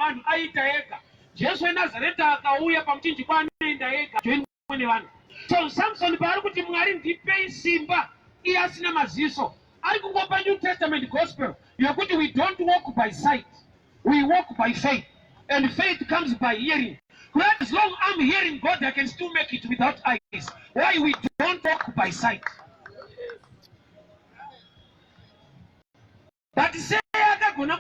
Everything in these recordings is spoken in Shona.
nevanhu, aiita ega. Jesu weNazareta akauya pamuchinjikwa anoenda ega, joinwe nevanhu. So Samson paari kuti Mwari ndipei simba, iye asina maziso, ari kungopa New Testament gospel yekuti we don't walk by sight, we walk by faith and faith comes by hearing. But as long I'm hearing God, I can still make it without eyes. Why we don't walk by sight? But sei akagona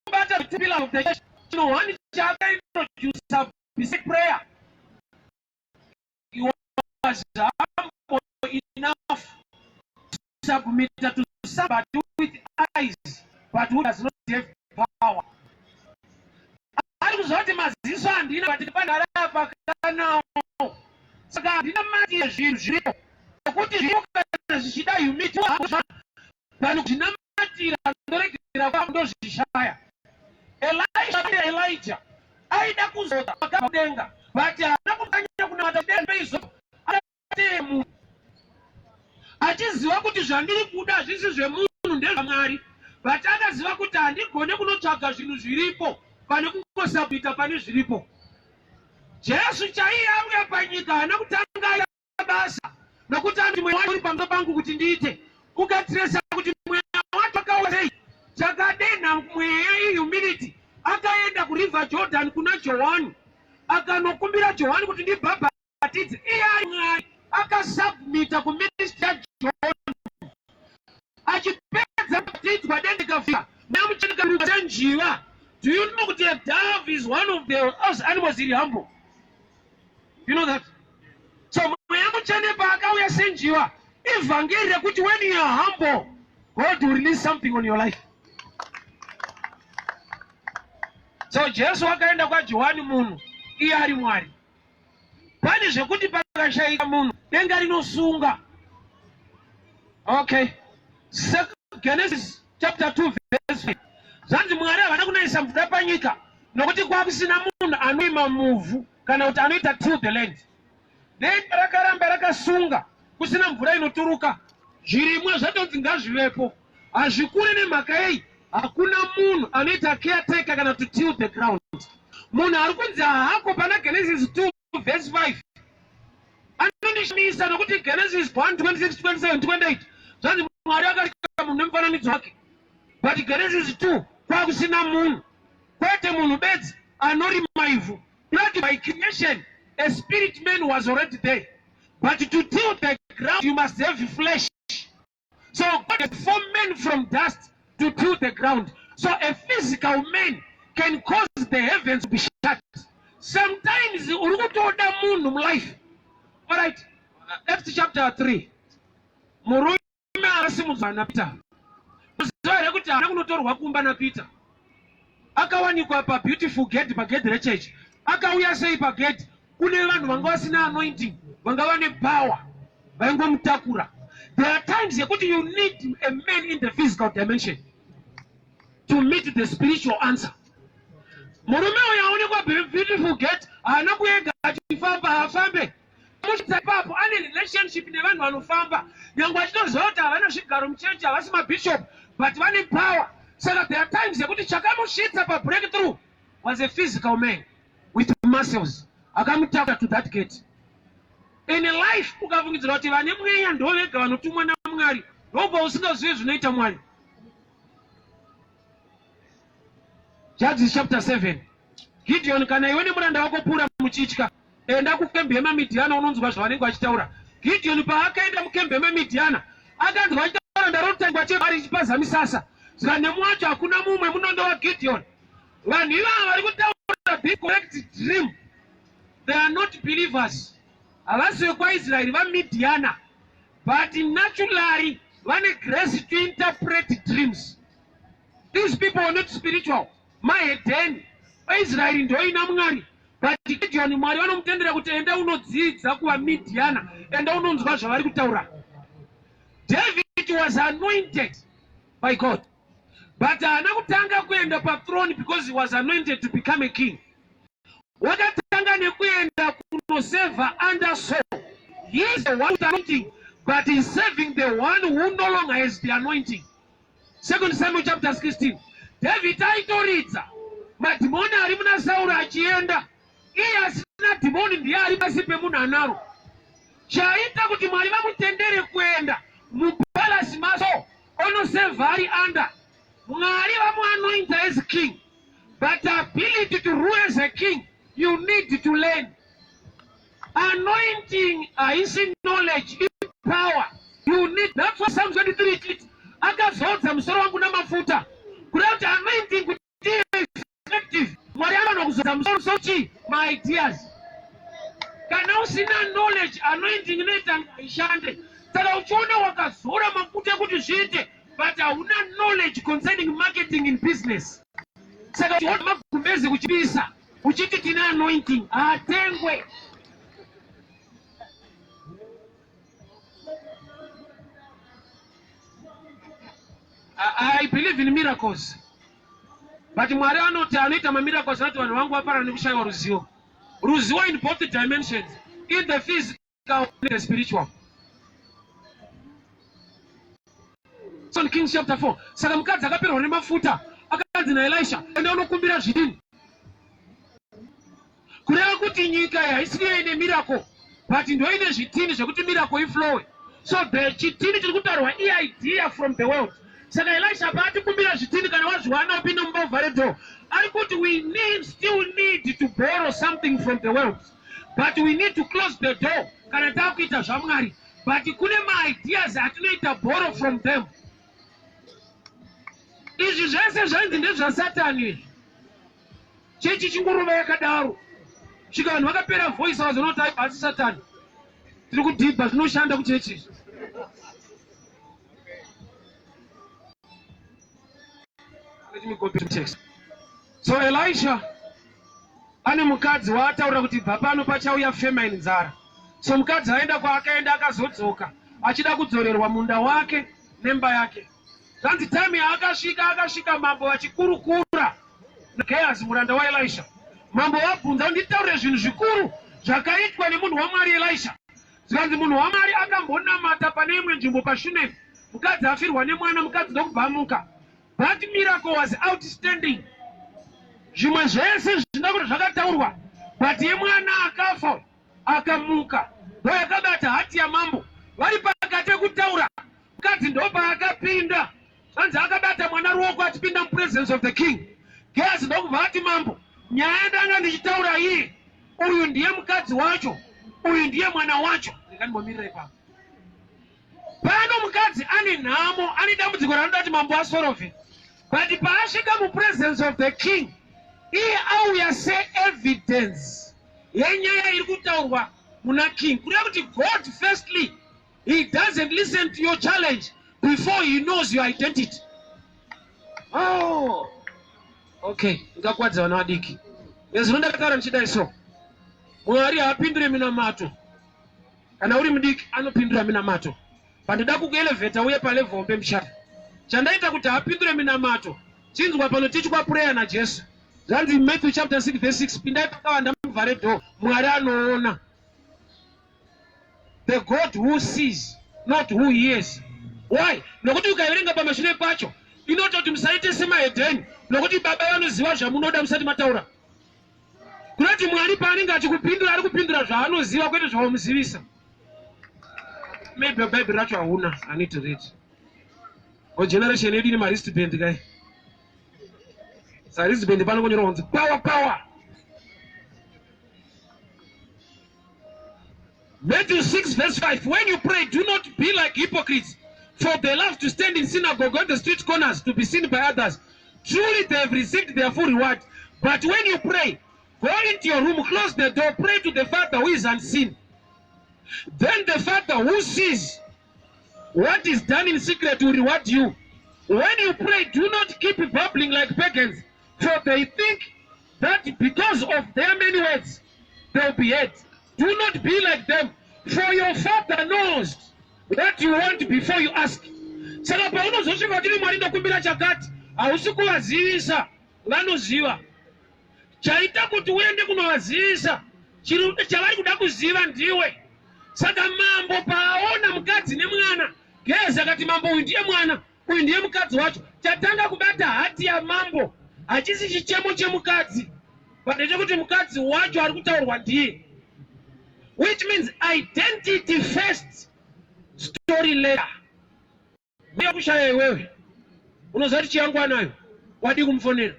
kubata the pillar of the church? No one chaakaintroducer beside prayer. He was humble enough to submit to somebody with eyes but who does not have power. Ari kuziva kuti maziso handina but pandarapa kanawo saka handina mati yezvinhu zviripo nokuti zviripo kana zvichida humility than kuzvinamatira ndoregera kwa ndozvishaya. Elisha Elijah aida kuzodza akabva kudenga but haana kutanya kunamata kudenga izvo akateye munhu achiziva kuti zvandiri kuda hazvisi zvemunhu ndezvamwari but akaziva kuti handigone kunotsvaga zvinhu zviripo pane kungosabhita pane zviripo. Jesu chaiye auya panyika haana kutanga basa nokuti anoti mweya wacho uri pamusoro pangu kuti ndiite. Ukatiresa kuti mweya wacho akauya sei, chakadenha mweya ihumility. Akaenda kuriver Jordan kuna Johani akanokumbira Johani kuti ndibhabhatidze. Iye ari Mwari akasubmita kuministry yaJohn. Achipedza kubhabhatidzwa denga rikafika, mweya mutsvene ukaburuka senjiva. Do you know kuti a dove is one of the those animals iri humble? You know that? So mweya mutsvene paakauya senjiva, ivhangeri rekuti when you are humble, God will release something on your life. So Jesu akaenda kwaJohani munhu, iye ari Mwari. Pane zvekuti pakashaika munhu, denga rinosunga. Okay. Genesis chapter 2 verse 5. Zvanzi Mwari havana kunayisa mvura panyika nokuti kwakusina munhu anoima muvhu kana kuti anoita till the land. Denga rakaramba rakasunga kusina mvura inoturuka. Zvirimwa zvatonzi ngazvivepo. Hazvikure nemhaka yei? Hakuna munhu anoita caretaker kana to till the ground. Munhu ari kunzi hahako pana Genesis 2 verse 5 anondishamisa nokuti Genesis 1 26 27 28 zvanzi Mwari akasika munhu nemufananidzo wake but Genesis 2 kwakusina munhu kwete munhu bedzi anorima ivhu. Not by creation a spirit man was already there but to till the ground you must have flesh. So God has formed men from dust to till the ground. So a physical man can cause the heavens to be shut. Sometimes uri kutoda munhu mulife. All right. Acts chapter 3. Murume akasimudzwa naPeter. Muziva here kuti haana kunotorwa kumba naPeter? Akawanikwa pabeautiful gate pagedhi rechechi. Akauya sei pagedhi? Kune vanhu vanga vasina anointing, vanga vane power, vaingomutakura. There are times yekuti you need a man in the physical dimension to meet the spiritual answer. Murume uyu aonekwa beautiful gate, haana kuega achifamba, haafambe. Musvitsa ipapo ane relationship nevanhu vanofamba, nyangwe achitoziva kuti havana zvigaro muchechi, havasi mabishop, but vane power. Saka there are times yekuti chakamusvitsa pabreakthrough was a physical man with muscles akamutakura to that gate. In life ukafungidzira kuti vane mweya ndo vega vanotumwa naMwari, ndobva usingazivi zvinoita Mwari. Judges chapter 7. Gideon, kana iwe nemuranda wako Pura muchitya, enda kukembi yemaMidhiana unonzwa zvavanenge vachitaura. Gideon paakaenda mukembi yemaMidhiana, akanzwa vachitaura ndarotangwa chebari ichipaza misasa. Zvikanzi nemu wacho hakuna mumwe munondo waGideon. Vanhu ivava vari kutaura the correct dream. They are not believers. Havasi vekwaIsraeri, vaMidhiana. But naturally vane grace to interpret dreams. These people are not spiritual. Mahedheni. Israeri ndoina Mwari. But Gideon Mwari vanomutendera kuti enda unodzidza kuvaMidhiana. Enda unonzwa zvavari kutaura. David was anointed by God. But haana kutanga kuenda pathrone because he was anointed to become a king. Wakatanga nekuenda kunoseva under Saul. He is the one with anointing, but he's serving the one who no longer has the anointing. Second Samuel chapter 16. David aitoridza. Madhimoni ari muna Sauro achienda, iye asina dhimoni ndiye ari pasi pemunhu anaro. Chaita kuti Mwari vamutendere kuenda mupalasi maso onosevha ari under. Mwari vamuanointa as king, but ability to rule as a king you need to learn. Anointing haisi knowledge, ipower. You need, that's why Psalm 23 it akazodza musoro wangu namafuta. Kureva kuti anointing kuti ive effective, Mwari anoona kuzodza musoro so chii? My ideas. Kana usina knowledge, anointing inoita ishande. Saka uchiona wakazora mafuta ekuti zviite, but hauna knowledge concerning marketing in business. Saka uchiona magumbezi kuchipisa uchiti tine anointing, haatengwe. I believe in miracles. But Mwari anoti anoita mamiracles anoti vanhu vangu vaparara nekushayiwa ruzivo. Ruzivo in both dimensions, in the physical and the spiritual. So in Kings chapter 4, saka mukadzi akaperwa nemafuta akanzi naElisha, enda unokumbira zvidini. Kureva kuti nyika haisi ine miracle, but ndoine zvitini zvekuti miracle iflowe. So the chitini chiri kutaurwa idea from the world. Saka Elisha paatikumbira zvitini, kana wazviwana upinde mumba uvhare door. Ari kuti we need, still need to borrow something from the world, but we need to close the door kana taakuita zvaMwari. But kune maideas atinoita borrow from them. Izvi zvese zvainzi ndezvaSatani izvi. Chechi chinguruva yakadaro svika vanhu vakapera voice vazonoti asi Satani tiri kudhibha zvinoshanda kuchechi izvi. Let me go to text. So Elisha ane mukadzi waataura kuti bva pano pachauya famine, nzara. So mukadzi aenda kwaakaenda, akazodzoka achida kudzorerwa munda wake nemba yake. Zvanzi time yaakasvika, akasvika mambo vachikurukura naGehazi muranda waElisha. Mambo vabvunza, nditaurire zvinhu zvikuru zvakaitwa nemunhu waMwari Elisha. Zvikanzi munhu waMwari akambonamata pane imwe nzvimbo paShunemi, mukadzi afirwa nemwana, mukadzi ndokubva amuka. That miracle was outstanding. Zvimwe zvese zvisina kuti zvakataurwa, but yemwana akafa akamuka ndo yakabata hati yamambo. Vari pakati pekutaura, mukadzi ndopaakapinda. Zvanzi akabata mwana ruoko achipinda mupresence of the king. Gehazi ndokubva ati, mambo, nyaya ndanga ndichitaura iyi, uyu ndiye mukadzi wacho, uyu ndiye mwana wacho. Ndikandimbomirira ipapo. Pano mukadzi ane nhamo, ane dambudziko raanoda kuti mambo asolve, but paasvika mupresence of the king, iye auya seevidence yenyaya iri kutaurwa muna king. Kureva kuti God firstly, he doesn't listen to your challenge before he knows your identity. Oh, okay, ngakwadza vana vadiki. Nezvino ndakataura ndichidai so, Mwari haapindure minamato kana uri mudiki, anopindura minamato pandoda kukuelevheta uye palevel hombe muchata. Chandaita kuti apindure minamato, chinzwa panotichwa prayer naJesu. Zvanzi Matthew chapter 6 verse 6, pindai pakawanda muvhare door, Mwari anoona. The God who sees, not who hears. Why? Nokuti ukaverenga pamashure pacho inototi musaite semahedheni, nokuti Baba vanoziva zvamunoda musati mataura. Kunoti Mwari paanenge achikupindura, ari kupindura zvaanoziva, kwete zvawamuzivisa. Maybe Bhaibheri racho hauna. I need to read. O generation yedu ine mawristband kai. Sa wristband panongonyorwa kunzi power, power. Matthew 6 verse 5. When you pray, do not be like hypocrites, for they love to stand in synagogue on the street corners to be seen by others. Truly they have received their full reward. But when you pray, go into your room, close the door, pray to the Father who is unseen. Then the Father who sees what is done in secret will reward you. When you pray, do not keep babbling like pagans, for they think that because of their many words they will be heard. Do not be like them, for your Father knows what you want before you ask. Saka paunozosvika uchiti Mwari ndokumbira chakati, hausi kuvazivisa, vanoziva. Chaita kuti uende kunovazivisa chavari kuda kuziva ndiwe. Saka mambo paaona mukadzi nemwana, Gehazi akati, mambo, uyu ndiye mwana, uyu ndiye mukadzi wacho. Chatanga kubata hati yamambo Hachisi chichemo chemukadzi, but ndechekuti mukadzi wacho ari kutaurwa ndiye. Which means identity first, story later. Uya kushaya iwewe. Unoziva kuti chiyangu anayo. Wadii kumufonera?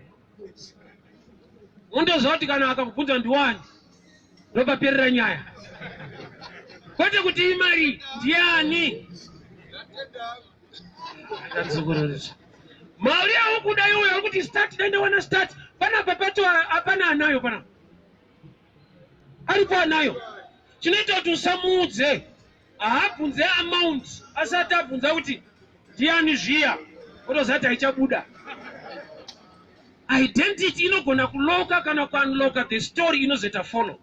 Undoziva kuti kana akakubvunza ndiwani ndopaperera nyaya. Kwete kuti imari ndiani. Mari aukuda iwe uri kuti start dai ndawana start. Panapa pacho hapana anayo panapa. Aripo anayo. Chinoita kuti usamuudze haabvunze amount asati abvunza kuti ndiani zviya otoziva kuti haichabuda identity inogona kuloka kana kuunloka the story inozoita follow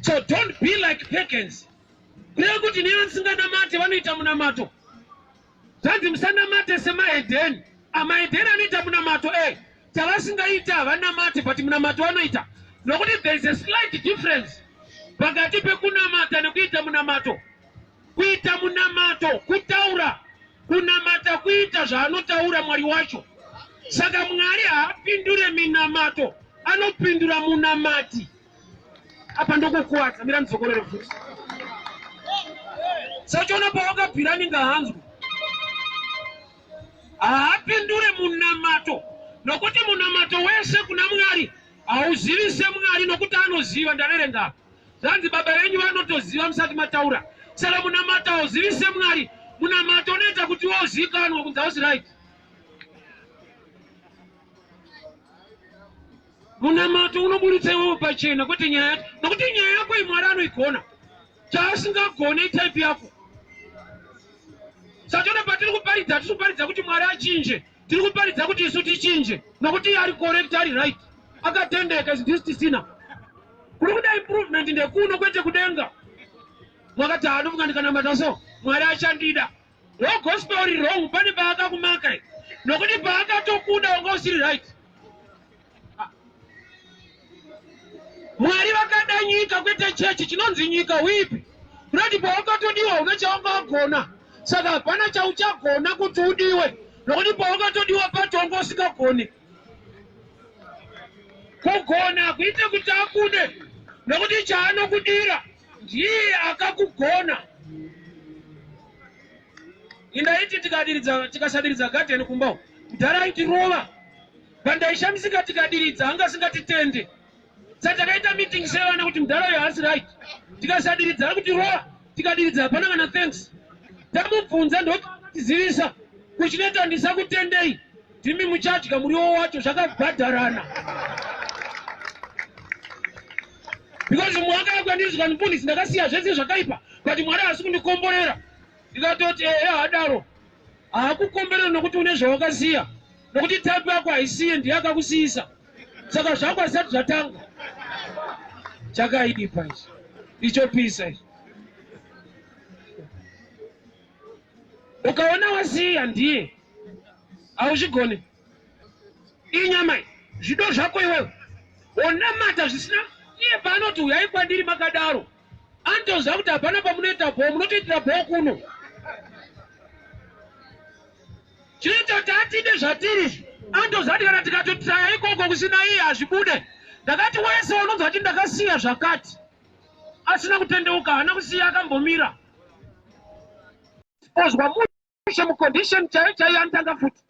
so don't be like pagans kureva kuti nevasinganamate vanoita munamato Zvanzi musanamate semahedheni. Amahedheni anoita munamato eh. Chavasingaita havanamate but munamato vanoita. Nokuti there is a slight difference pakati pekunamata nekuita munamato. Kuita munamato kutaura, kunamata kuita zvaanotaura Mwari wacho. Saka Mwari haapindure minamato, anopindura munamati. Apa ndokukuwadza, mira ndidzokorere futi. Sachiona pawakabvira anenge hanzwi. Haapindure munamato nokuti munamato wese kuna Mwari hauzivise Mwari nokuti anoziva. Ndaverenga apa zvanzi baba venyu vanotoziva musati mataura. Saka munamato hauzivise Mwari, munamato unoita kuti wozikanwa kunzi hausi right. Munamato unoburitsa iwewe pachena kwete nyaya yako, nokuti nyaya yako iyi Mwari anoigona. Chaasingagone itype yako. Satona patiri kuparidza hatisi kuparidza kuti Mwari achinje, tiri kuparidza kuti isu tichinje, nokuti iye ari correct, ari right, akatendeka, isu ndisu tisina. Kuri kuda improvement ndekuno kwete kudenga. Mwakati haanofunga ndikanamata so Mwari achandida. Ndo gospel uri wrong pane paakakumaka nokuti paakatokuda wanga usiri right. Mwari vakada nyika kwete chechi chinonzi nyika huipi kunoti pawakatodiwa une chawanga wagona saka hapana chauchagona kuti udiwe nokuti pawakatodiwa pacho wanga usingagoni kugona hakuite kuti akude nokuti chaanokudira ndiye akakugona indaiti tikadiridza tikasadiridza gadheni kumba uku mudhara aitirova pandaishamisika tikadiridza anga asingatitende sa takaita meeting sevana kuti mudhara uyo haasi right tikasadiridza ari kutirova tikadiridza hapana kana thanks tamubvunza ndotizivisa kuchinoita ndisakutendei ndimi muchadya muriwo wacho zvakabhadharana because mwaka yakwandizwa mufundisi ndakasiya zvese zvakaipa but mwari haasi kundikomborera ndikatoti ehe hadaro haakukomborera nokuti une zvawakasiya nokuti type yako haisiye ndiye akakusiyisa saka zvako hazvisati zvatanga chakaipa ichi ichopisa ichi ukaona wasiya ndiye hauzvigone inyama zvido zvako iwewe wonamata zvisina iye paanoti huyai kwandiri makadaro anotoziva kuti hapana pamunoita bhoo munotoitira bhoo kuno chinoita kuti atide zvatiri izvi anotoziva kuti kana tikatotraya ikoko kusina iye hazvibude ndakati wese unonzwa kuti ndakasiya zvakati asina kutendeuka haana kusiya akambomira ozwa mushe mucondition chaiyo chaiyo anotanga futi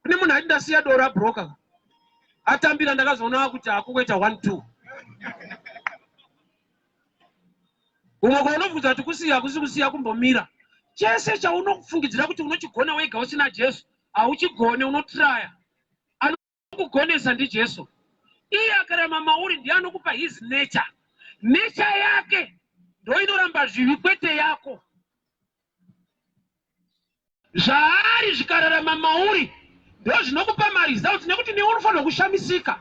kune munhu aiti ndasiya doro abroka atambira ndakazoona kuti akungoita one two umwe kwaunobvunza kuti kusiya hakusi kusiya kumbomira chese chaunofungidzira kuti unochigona wega usina jesu hauchigone unotraya Anokugonesa ndiJesu. Iye akarama mauri ndiye anokupa his nature. Nature yake ndoinoramba zvivi kwete yako. Zvaari zvikararama mauri ndozvinokupa maresults nekuti newe unofanirwa kushamisika.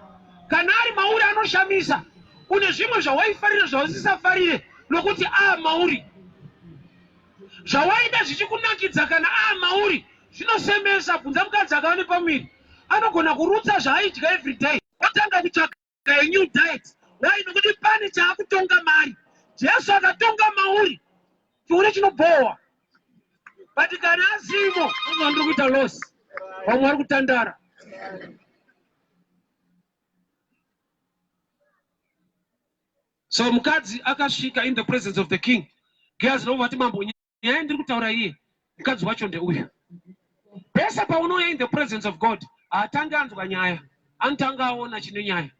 Kana ari mauri anoshamisa. Une zvimwe zvawaifarira zvausisafarire nokuti aa mauri. Zvawaida zvichikunakidza kana aa mauri zvinosemesa. Bvunza mukadzi akava nepamuviri anogona kurutsa zvaaidya everyday otanga kutsvaka a new diet why nokuti pane chaakutonga maari jesu akatonga mauri chihure chinobhowa but kana asimo unonzwa ndiri kuita loss vamwe vari kutandara. So mukadzi akasvika in the presence of the king. Gehazi ndobva vati mambo nyaya ndiri kutaura iye mukadzi wacho ndeuyu. Pese paunouya in the presence of God haatange anzwa nyaya, anotanga aona chine nyaya.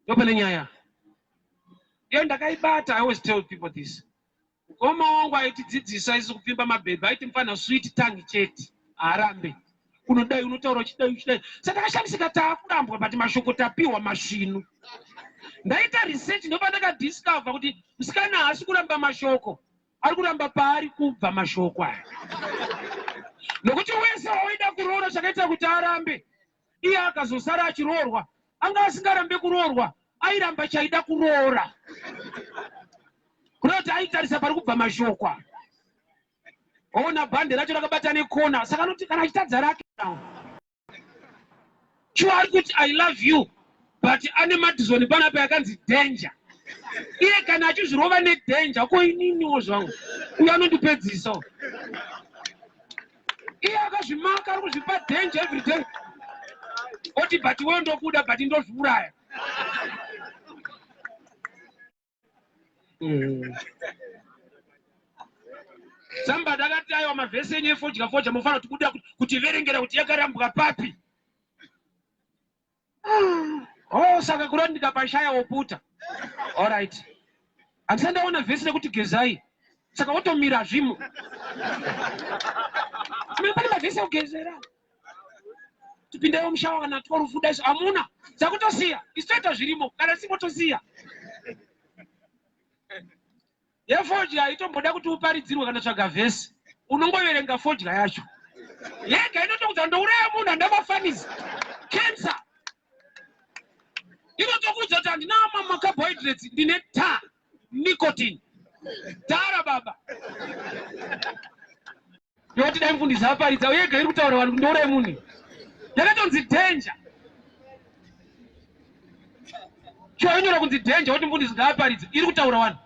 Ndopane nyaya. Iyo ndakaibata, I always tell people this. Mukoma wangu aitidzidzisa isu kupfimba mabhebhi aiti mfana sweet tongue chete haarambe unodai unotaura uchidai uchidai saka takashamisika taakurambwa but mashoko tapiwa masvinu ndaita research ndopandakadiscover kuti musikana haasi kuramba mashoko ari kuramba paari kubva mashoko aya nokuti wese wawaida kuroora chakaita kuti arambe iye akazosara achiroorwa anga asingarambe kuroorwa airamba chaida kuroora kuda kuti aitarisa pari kubva mashoko aya oona bhande racho rakabata nekona saka anoti kana achitadza rake shuwa ari kuti i love you but ane madison panapa yakanzi danger iye kana achizvirova nedanger ko ininiwo zvangu uyo anondipedzisa iye akazvimaka ari kuzvipa danger every day oti but iweyo ndokuda but ndozviuraya Somebody akati aiwa mavhesi enyu efodya fodya mofanira kuti kuda kutiverengera kuti yakarambwa papi. Oh, saka kuroti ndikapashaya woputa. All right. Handisati ndaona vhesi rekuti gezai. Saka wotomira zvimo. Pane mavhesi ekugezera. Tipindewo mushawa kana 12 dai hamuna. Dzakutosiya. Isu toita zvirimo kana tisimo tosiya. Yefodya haitomboda kuti uparidzirwe kana tsvaga vhesi. Unongoverenga fodya yacho. Yega inotokuudza ndouraya munhu handina mafanisi. Cancer. Inotokuudza kuti handina macarbohydrates ndine tar nicotine. Tara baba. Yoti dai mufundisi aparidza yega iri kutaura vanhu kundouraya munhu. Yakatonzi danger. Choinyora kunzi danger woti mufundisi ngaaparidze iri kutaura vanhu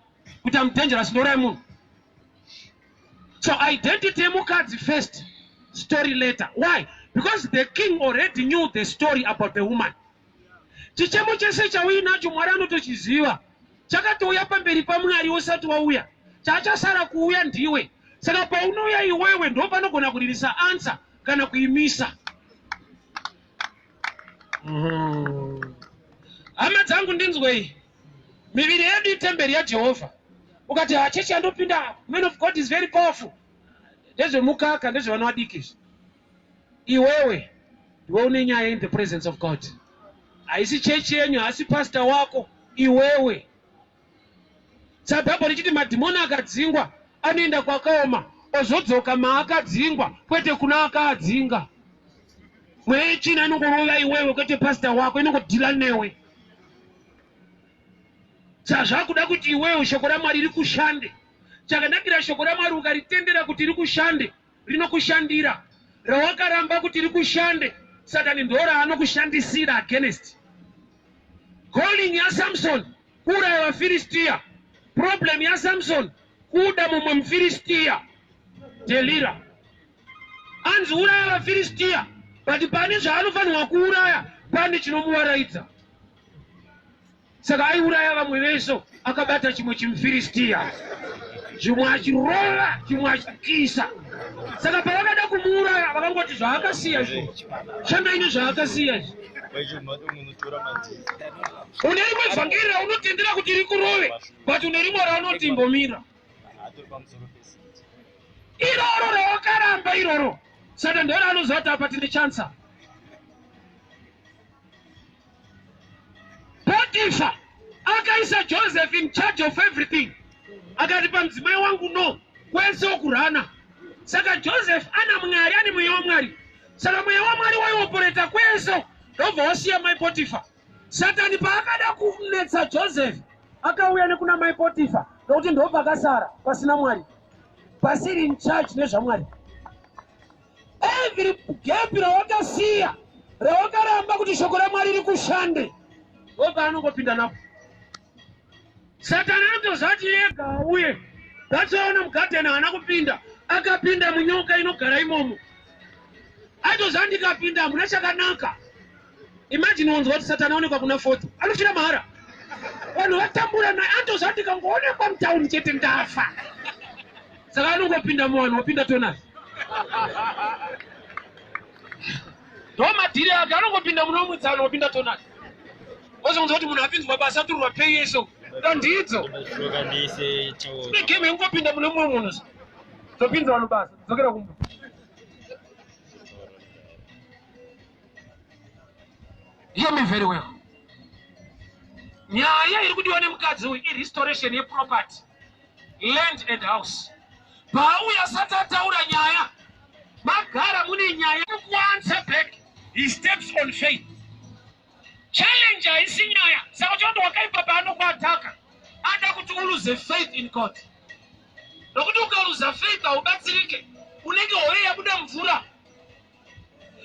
kuti am dangerous ndouraya munhu. So identity yemukadzi first, story later. Why? Because the king already knew the story about the woman. Chichemo chese chauinacho Mwari anotochiziva. Chakatouya pamberi paMwari usati wauya. Chachasara kuuya ndiwe. Saka paunouya iwewe ndo panogona kuririsa answer kana kuimisa. Hama dzangu ndinzwei. Miviri yedu itemberi yaJehovha. Ukati ha chechi yandopinda man of God is very powerful. Ndezvemukaka ndezvevana vadiki izvi. Iwewe ndiwe une nyaya in the presence of God. Haisi chechi yenyu, haasi pastor wako, iwewe. Saka Bhaibheri richiti madhimoni akadzingwa anoenda kwakaoma ozodzoka maakadzingwa kwete kuna akaadzinga. Mweya yetsvina inongorova iwewe kwete pastor wako, inongodhila newe. Saka zvakuda kuti iwewe shoko raMwari rikushande. Chakanakira shoko raMwari ukaritendera kuti rikushande rinokushandira rawakaramba kuti rikushande satani ndoraanokushandisira against calling yasamson kuuraya vafiristiya problem yasamson kuda mumwe mufiristiya delira anzi uraya vafiristiya but pane zvaanofanirwa kuuraya pane chinomuvaraidza Saka aiuraya vamwe vese akabata chimwe chimufiristiya, zvimwe achirova, chimwe achikisa. Saka pavakada kumuuraya vakangoti zvaakasiya izvo, shandai nezvaakasiya izvo. Une rimwe vhangeri raunotendera kuti rikurove, but une rimwe raunoti imbomira. Iroro rawakaramba iroro, saka ndoraanoziva kuti apa tine chance. Potifa akaisa Joseph in charge of everything, akati pamudzimai wangu no kwese okurana. Saka Joseph ana Mwari, ane mweya waMwari. Saka mweya waMwari waioporeta kwese, ndobva wasiya mai Potifa. Satani paakada kunetsa Joseph akauya nekuna mai Potifa, nokuti ndopakasara pasina Mwari, pasiri in charge nezvaMwari. Every gap rawakasiya rawakaramba kuti shoko raMwari rikushande ndopaanongopinda napo. Satani anotozati yega auye. That's why ona mugadheni haana kupinda, akapinda munyoka inogara imomo. Aitoziva ndikapinda hamuna chakanaka. Imagine wanzwa kuti Satani aonekwa kuna foto. Anofira mahara. Vanhu vatambura naye anotoziva ndikangoonekwa mutauni chete ndafa. Saka anongopinda muvanhu wopinda tonasi. Ndo madhiri ake anongopinda muno mutsano wopinda tonasi. Wozonzwa kuti munhu apinzwa basa aturwa pay yeso. Ndandidzo. Game yekungopinda mune mumwe munhu. Topinza vanhu basa. Dzokera kumba. Hear me very well. Nyaya iri kudiwa nemukadzi uyu irestoration yeproperty, land and house. Paauya asati ataura nyaya, magara mune nyaya kuansa back. He steps on faith. Challenge haisi nyaya. Saka chondo wakaipa paanokuataka ada kuti uluze faith in God. Nokuti ukaluza faith haubatsirike, unenge hove yabuda mvura.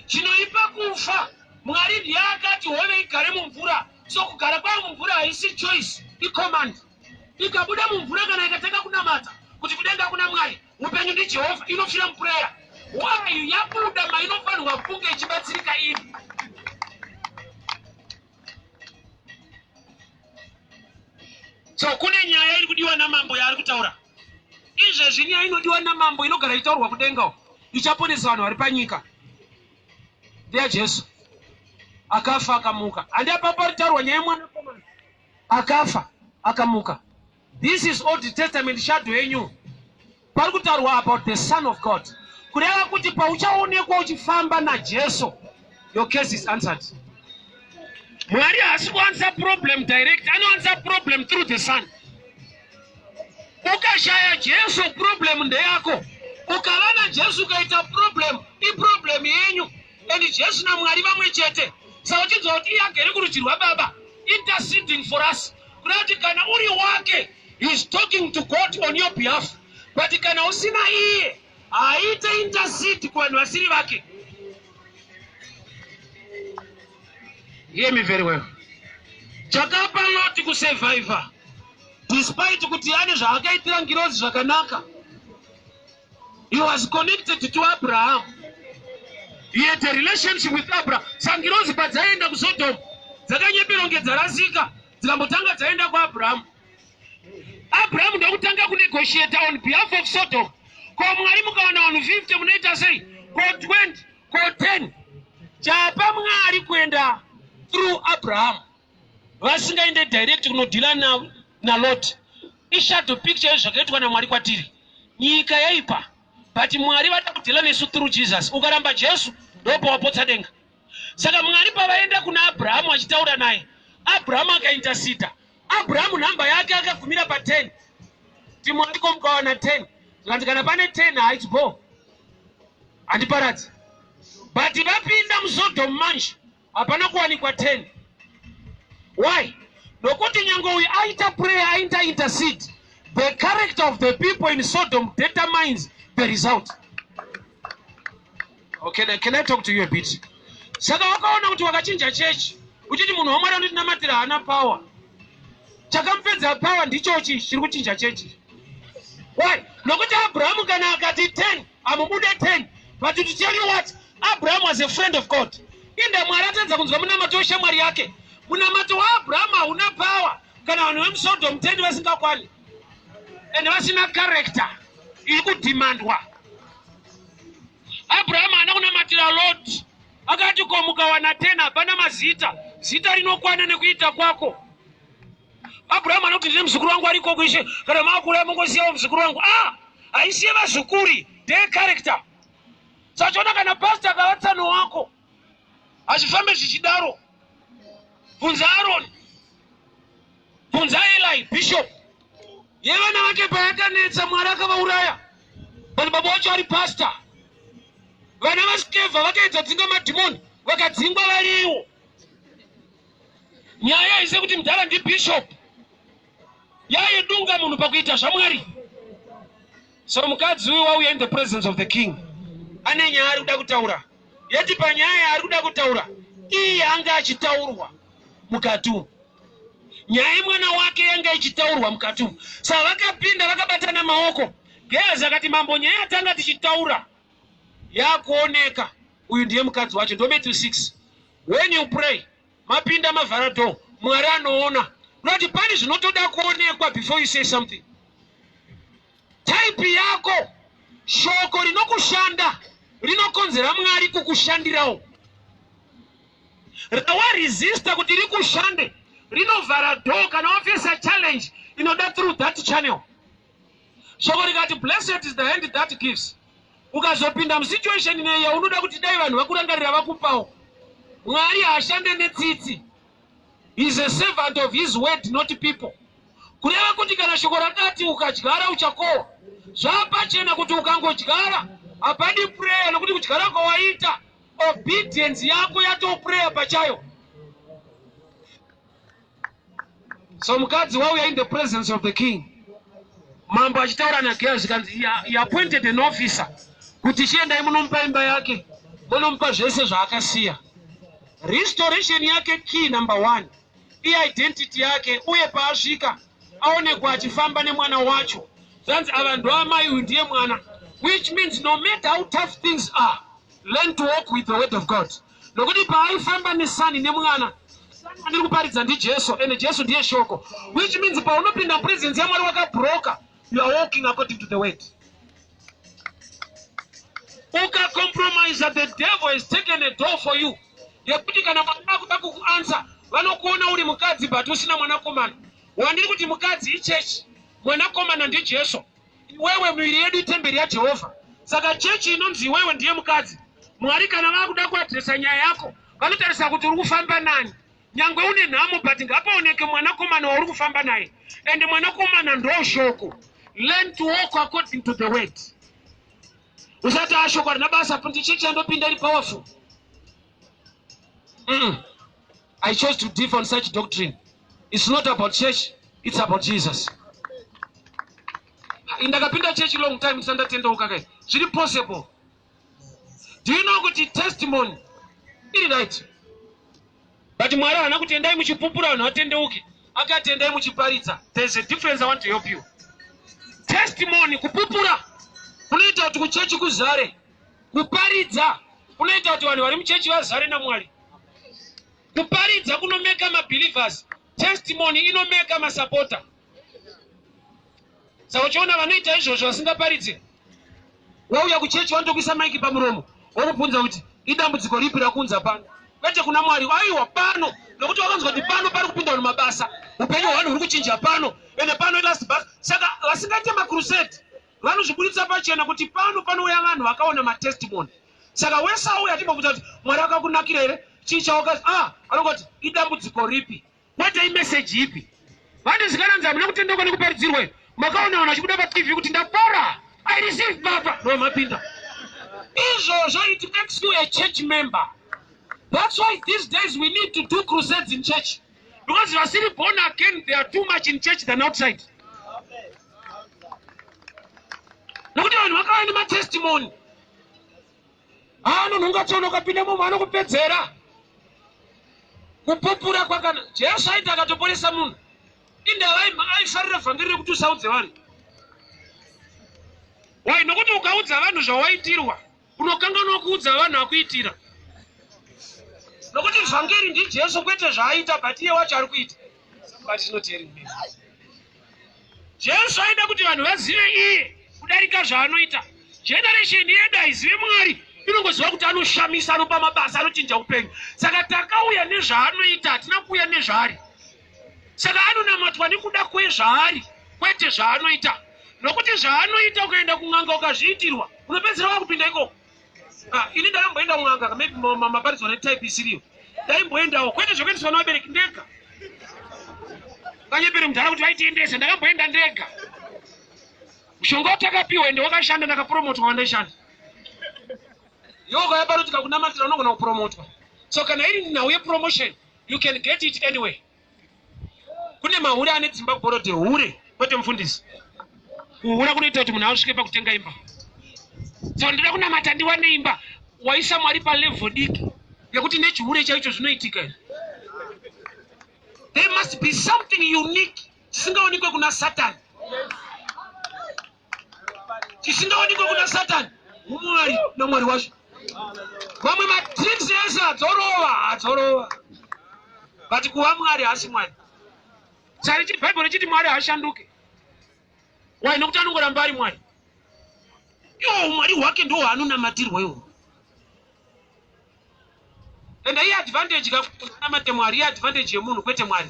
Chinoipa kufa. Mwari ndiye akati hove igare mumvura, so kugara kwayo mumvura haisi choice, icommand. Ikabuda mumvura kana ikatanga kunamata kuti kudenga kuna Mwari, upenyu ndiJehovha, inofira muprayer. Why yabuda mainofanirwa kunge ichibatsirika iri. So kune nyaya iri kudiwa namambo yaari kutaura izvezvi. Nyaya inodiwa namambo inogara ichitaurwa kudenga uko ichaponesa vanhu vari panyika ndeyaJesu akafa akamuka. Handi apapo paritaurwa nyaya yemwanakomana akafa akamuka. This is Old Testament shadow yenyu. Pari kutaurwa about the Son of God, kureva kuti pauchaonekwa uchifamba naJesu, your case is answered. Mwari haasi kuanswer problem direct, anoanswer problem through the Son. Ukashaya Jesu, problem ndeyako. Ukava naJesu ukaita problem, iproblem yenyu. And Jesu naMwari vamwe chete. Saka uchinzwa kuti iye agere kurudyi rwaBaba interceding for us, kureva kuti kana uri wake, he is talking to God on your behalf. But kana usina iye, haaite intercede kuvanhu vasiri vake. Hear me very well. Chakapa Loti kusurvivor despite kuti ane zvaakaitira ngirozi zvakanaka, he was connected to Abraham. He had a relationship with Abraham. Sangirozi padzaienda kuSodom dzakanyeperonge dzarasika, dzikambotanga dzaenda kuAbraham. Abraham ndokutanga kunegotiata on behalf of Sodom. Ko Mwari, mukawana vanhu 50 munoita sei? Ko 20? Ko 10? Chapa Mwari kuenda through Abraham, vasingaende direct kunodhila naLot, ishadow picture yezvakaitwa naMwari kwatiri. Nyika yaipa, but Mwari vada kudhila nesu through Jesus. Ukaramba Jesu, ndopawapotsa denga. Saka Mwari pavaenda kuna Abrahamu achitaura naye, Abrahamu akainterceda. Abrahamu nhamba yake akagumira pa10. Ti Mwari, ko mukawana 10? Zvikanzi kana pane 10 haiti bo, handiparadzi. But vapinda muSodom manje, hapana kuwanikwa 10. Why? Nokuti nyange uyu aita prayer, aita intercede, the character of the people in Sodom determines the result. Okay, now can I talk to you a bit? Saka wakaona kuti wakachinja chechi uchiti munhu waMwari anditinamatira haana power. Chakamupedza power ndichochi chiri kuchinja chechi. Why? Nokuti Abrahamu kana akati 10, amubude 10. But to tell you what, Abraham was a friend of God. Inde Mwari atadza kunzwa munamato weshamwari yake. Munamato waAbrahamu hauna power kana vanhu vemuSodom 10 vasingakwani and vasina character iri kudhimandwa. Abrahamu haana kunamatira Lot. Akati ko mukawana 10? Hapana mazita, zita rinokwana nekuita kwako. Abrahamu anoti ndine muzukuru wangu ariko kuishe, kana makura mungosiyawo muzukuru wangu. Ah, haisiye vazukuri, ndeye character. Sachiona kana pastor akava tsano wako, hazvifambe zvichidaro. Bvunza Aaron, bvunza Eli. Bishop yevana vake payakanetsa, Mwari akavauraya, but baba wacho ari pastor. Vana vaSkevha vakaedza dzinga madhimoni, vakadzingwa variwo. Nyaya ise kuti mudhara ndibishop yaidunga munhu pakuita zvaMwari. So mukadzi uyu wauya in the presence of the king, ane nyaya ari kuda kutaura. Yeti panyaya yaari kuda kutaura, iye anga achitaurwa mukati umu, nyaya yemwana wake yanga ichitaurwa mukati umu. Saka vakapinda vakabatana maoko. Gehazi akati, "Mambo, nyaya yatanga tichitaura yakuoneka." Uyu ndiye mukadzi wacho. Ndo Matthew 6. When you pray, mapinda mavhara door, Mwari anoona. Kunoti pane zvinotoda kuonekwa before you say something. Type yako, shoko rinokushanda rinokonzera Mwari kukushandirawo. Rawaresista kuti rikushande rinovhara door kana wafesa challenge inoda through that channel. Shoko rikati blessed is the hand that gives. Ukazopinda musituation ineyi yaunoda kuti dai vanhu vakurangarira vakupawo. Mwari haashande netsitsi. He is a servant of his word not people. Kureva kuti kana shoko rakati ukadyara uchakohwa, zvapachena kuti ukangodyara hapadi prayer nokuti kudyara kwawaita obedience yako yatoo prayer pachayo. So mukadzi wauya in the presence of the king, mambo achitaura naGehazi kanzi he appointed an officer kuti chiendai munomupa imba yake, munomupa zvese zvaakasiya. Restoration yake key number one iidentity yake, uye paasvika aonekwa achifamba nemwana wacho, zvanzi ava ndoamai, uyu ndiye mwana, which means no matter how tough things are, learn to walk with the word of God. Nokuti paaifamba nesani nemwana, sani wandiri kuparidza ndiJesu, ende Jesu ndiye shoko, which means paunopinda mupresence yaMwari wakabroka, you are walking according to the word. Ukacompromise, the devil has taken a door for you yekuti kana Mwari akuda kukuansa vanokuona uri mukadzi but usina mwanakomana. Wandiri kuti mukadzi ichechi, mwanakomana ndiJesu. Iwewe miviri yedu itemberi yaJehovha, saka chechi inonzi iwewe ndiye mukadzi. Mwari kana vakuda kuadresa nyaya yako vanotarisa kuti uri kufamba nani. Nyangwe une nhamo, but ngapaoneke mwanakomana wauri kufamba naye, and mwanakomana ndo shoko. Learn to walk according to the word. Usati ashoko harina basa, ndichechi yandopinda iri powerful. I chose to differ on such doctrine. It's not about church, it's about Jesus. Ndakapinda church long time ndisati ndatendeuka kai. Zviri possible. Do you know kuti testimony iri right? But Mwari haana kuti endai muchipupura vanhu vatendeuke. Akati endai muchiparidza. There's a difference. I want to help you. Testimony, kupupura kunoita kuti kuchechi kuzare. Kuparidza kunoita kuti vanhu vari muchechi vazare naMwari. Kuparidza kunomeka mabelievers. Testimony inomeka masapota. Saka uchiona vanoita izvozvo vasingaparidzi, wauya kuchechi vanotokuisa maiki pamuromo wokubvunza kuti idambudziko ripi rakunza pano, kwete kuna Mwari, aiwa pano, nokuti wakanzwa kuti pano pari kupinda vanhu mabasa, upenyu hwevanhu huri kuchinja pano, ende pano ilast bus. Saka vasingaite macrusade vanozviburitsa pachena kuti pano panouya vanhu vakaona matestimony. Saka wese auya atimbobvunza kuti Mwari akakunakira here, chii chawaka, anongoti idambudziko ripi, kwete imeseji ipi. Vandizikananzi hamuna kutendeuka nekuparidzirwa, makaona vanhu vachibuda paTV kuti ndapora, I receive baba, no mapinda izvozvo. It makes you a church member. That's why these days we need to do crusades in church, because vasiri born again, they are too much in church than outside, nokuti vanhu vakauya nematestimony. Anonhonga tsono, ukapinda momo anokupedzera. Kupupura kwakana. Jesu aiti akatoporesa munhu, indava aifarira vhangeri rekuti usaudze vanhu. Wai? Nokuti ukaudza vanhu zvawaitirwa, unokanganwa kuudza vanhu akuitira, nokuti vhangeri ndiJesu, kwete zvaaita, but iye wacho ari kuita. But it's not hearing me. Jesu aida kuti vanhu vazive iye kudarika zvaanoita. Generation yedu haizive Mwari, inongoziva kuti anoshamisa, anopa mabasa, anochinja upenyu. Saka takauya nezvaanoita, hatina kuuya nezvaari. Saka anonamatwa nekuda kwezvaari, kwete zvaanoita, nokuti zvaanoita, ukaenda kun'anga ukazviitirwa, unopedzisira wakupinda ikoko. Ini ndakamboenda kun'anga, maybe maparidzwa netype isiriyo. Ndaimboendawo, kwete zvekuendeswa nevabereki, ndega. Kanyepere mudhara kuti vaitiendese. Ndakamboenda ndega. Mushonga watakapiwa ende wakashanda, ndakapromotwa wandaishanda. Iwe ukauya pano tikakunamatira, unogona kupromotwa. So kana iri nhau yepromotion, you can get it anyway. Kune mahure ane dzimba kuborodhe, hure, kwete mufundisi. Kuhura kunoita kuti munhu asvike pakutenga imba. So ndinoda kunamata ndiwane imba, waisa Mwari palevel diki yekuti nechihure chaicho zvinoitika izvi. There must be something unique chisingaonekwe kuna Satani, chisingaonekwe kuna Satani, muMwari naMwari wacho. Mamwe matricks ese adzorova, adzorova. But kuva Mwari haasi Mwari. Saka Bhaibheri richiti Mwari haashanduke. Why? Nokuti anongoramba ari Mwari. Iwo Mwari hwake ndo hwaanonamatirwa iwo. And iye advantage kakunamate Mwari, iye advantage yemunhu kwete Mwari.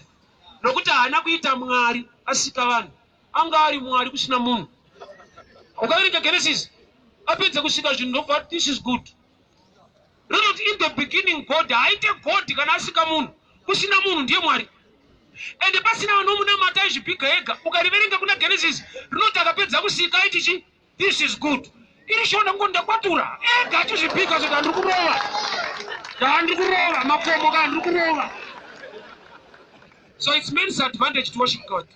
Nokuti haana kuita Mwari asika vanhu. Anga ari Mwari kusina munhu. Ukaverenga Genesis, apedza kusika zvinhu ndobva this is good. Rinoti in the beginning God haaite God kana asika munhu. Kusina munhu ndiye Mwari. Ende pasina vanomunamata aizvipiga ega. Ukariverenga kuna Genesis rinoti akapedza kusika aiti chi this is good. Iri shona ngo ndakwatura ega achizvipiga zvoti handiri kurova. Handiri kurova makomo ka handiri kurova. So it's man's advantage to worship God.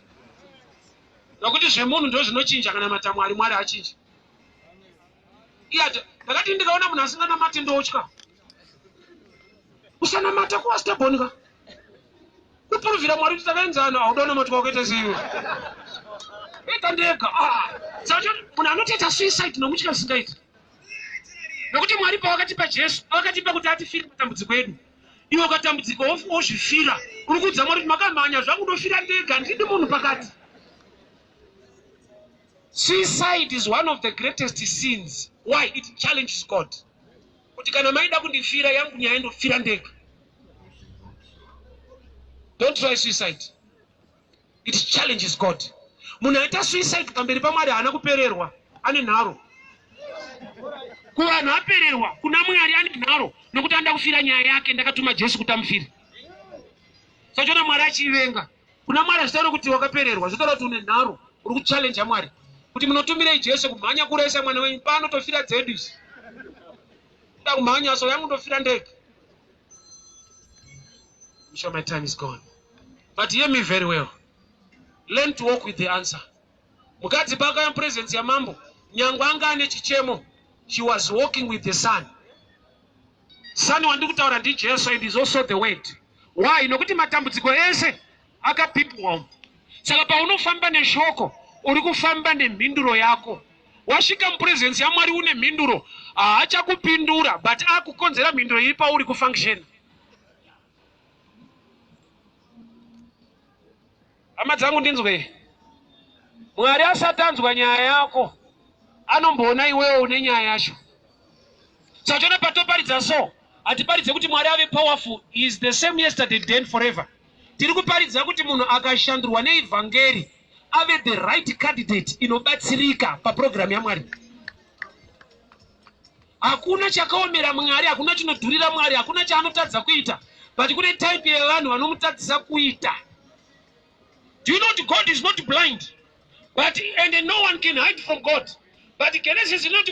Nokuti zvemunhu ndozvinochinja kana mata Mwari, Mwari haachinji. Iye ndakati ndikaona munhu asinganamati ndotya. Kusanamata kuva stubborn ka. Kupuruvhira Mwari kuti takaenzana hauda unamatwa wakaita sei. Ega ndega. Ah. Saka munhu anotoita suicide nomutya zvisingaiti. Nokuti Mwari pavakatipa Jesu, vakatipa kuti atifire matambudziko edu. Iwe ukatambudzika wozvifira, uri kuudza Mwari kuti makamhanya zvangu ndofira ndega, handidi munhu pakati. Suicide is one of the greatest sins. Why? It challenges God. Kuti kana maida kundifira yangu nyaya ndofira ndega. Don't try suicide. It challenges God. Munhu aita suicide pamberi paMwari haana kupererwa, ane nharo. Kuvanhu apererwa, kuna Mwari ane nharo nokuti anoda kufira nyaya yake, ndakatuma Jesu kuti amufire. Sachona Mwari achiivenga. Kuna Mwari hazvitauri kuti wakapererwa, zvitaura kuti une nharo, uri kuchallenge Mwari. Kuti munotumirei Jesu kumhanya kuresa mwana wenyu pano tofira dzedu isu. Kuda kumhanya so yangu ndofira ndega. I'm sure my time is gone. But hear me very well. Learn to walk with the answer. Mukadzi paakauya mupresence yamambo, nyangwe anga ane chichemo, she was walking with the son. Son wandiri kutaura ndiJesu and is also the word. Why? Nokuti matambudziko ese akapipwa umu. Saka paunofamba neshoko, uri kufamba nemhinduro yako. Wasvika mupresence yaMwari une mhinduro, haachakupindura but akukonzera mhinduro iri pauri kufunction. Hama dzangu ndinzwe. Mwari asati anzwa nyaya yako, anomboona iwewe une nyaya yacho. Sachona patoparidza so, hatiparidze kuti Mwari ave powerful, he is the same yesterday, today and forever. Tiri kuparidza kuti munhu akashandurwa neevhangeri ave the right candidate inobatsirika paprogramu yaMwari. Hakuna chakaomera Mwari, hakuna chinodhurira Mwari, hakuna chaanotadza kuita, but kune type yevanhu vanomutadzisa kuita. Do you know that God is not blind? But and no one can hide from God. But Genesis inoti kuti